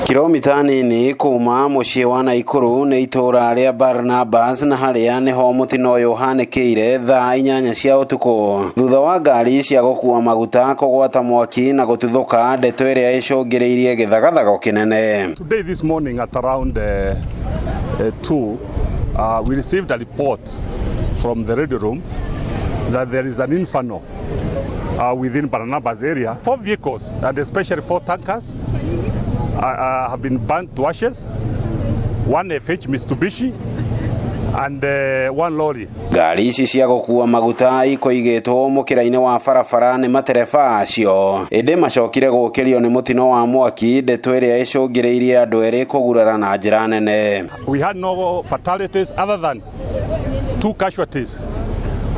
Kilomita nini kuma muciĩ wa Naikuru nĩ itũra rĩa Barnabas na harĩa nĩho mũtino ũyũ ũhanĩkĩire thaa 8 cia ũtukũ thutha wa ngari cia gũkua maguta kũgwata mwaki na gũtuthũka, ndeto ĩrĩa ĩcũngĩrĩirie gĩthagathago kĩnene. Today, this morning at around 2, we received a report from the radio room that there is an inferno within Barnabas area. Four vehicles, and especially four tankers, have been burnt to ashes. One FH Mitsubishi and one lorry. Ngari ici cia gũkua maguta ikũigĩtwo mũkĩra-inĩ wa barabara nĩ matereba acio, ĩndĩ macokire gũkĩrio nĩ mũtino wa mwaki, ndeto ĩrĩa ĩcũngĩrĩirie andũ erĩ kũgurara na njĩra nene. We had no fatalities other than two casualties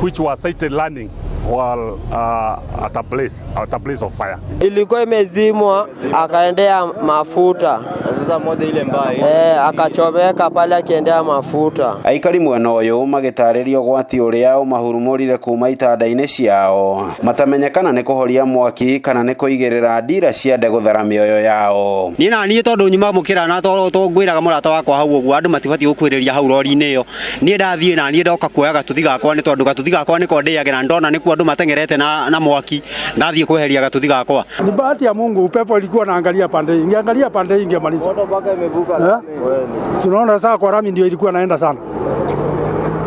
which were sighted landing while at a place of fire. Ilikuwa imezimwa, akaendea mafuta. Sasa moja ile mbaya. Akachomeka pale akiendea mafuta. Aikari mwena ũyũ magĩtarĩria ũgwati ũrĩa ũmahurumũrire kuma itanda-inĩ ciao matamenyekana nĩ kũhoria mwaki kana nĩ kũigĩrĩra ndira cia nde gũthara mĩoyo yao. Niĩ na niĩ tondũ nyuma mũkĩra na to ngwĩraga mũrata wakwa hau ũguo andũ matibatiĩ gũkuhĩrĩria hau rori-inĩ ĩyo. Niĩ ndathiĩ na niĩ ndoka kuoya gatuthi gakwa nĩ tondũ gatuthi gakwa nĩko ndĩagĩra, ndona nĩkuo andũ mateng'erete na mwaki, ndathiĩ kweheria gatuthi gakwa. Ni bahati ya Mungu, upepo ilikuwa naangalia pande hii, ingeangalia pande hii ingemaliza. Moto mpaka imevuka. Eh? Si unaona sasa kwa rami ndio ilikuwa naenda sana.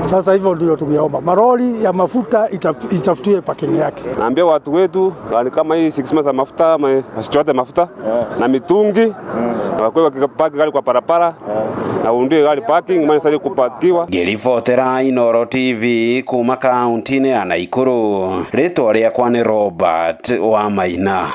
Sasa hivyo ndio tungeomba maroli ya mafuta itafutiwe parking yake. Naambia watu wetu gari kama hii 6 months ya mafuta wasichote mafuta na mitungi na wakuwe wakipaki gari kwa barabara na uundie gari parking maana sasa kupakiwa. Ngĩribotera Inooro TV kuma kaunti-inĩ ya Naikuru, rĩtwa rĩakwa nĩ Robert wa Maina.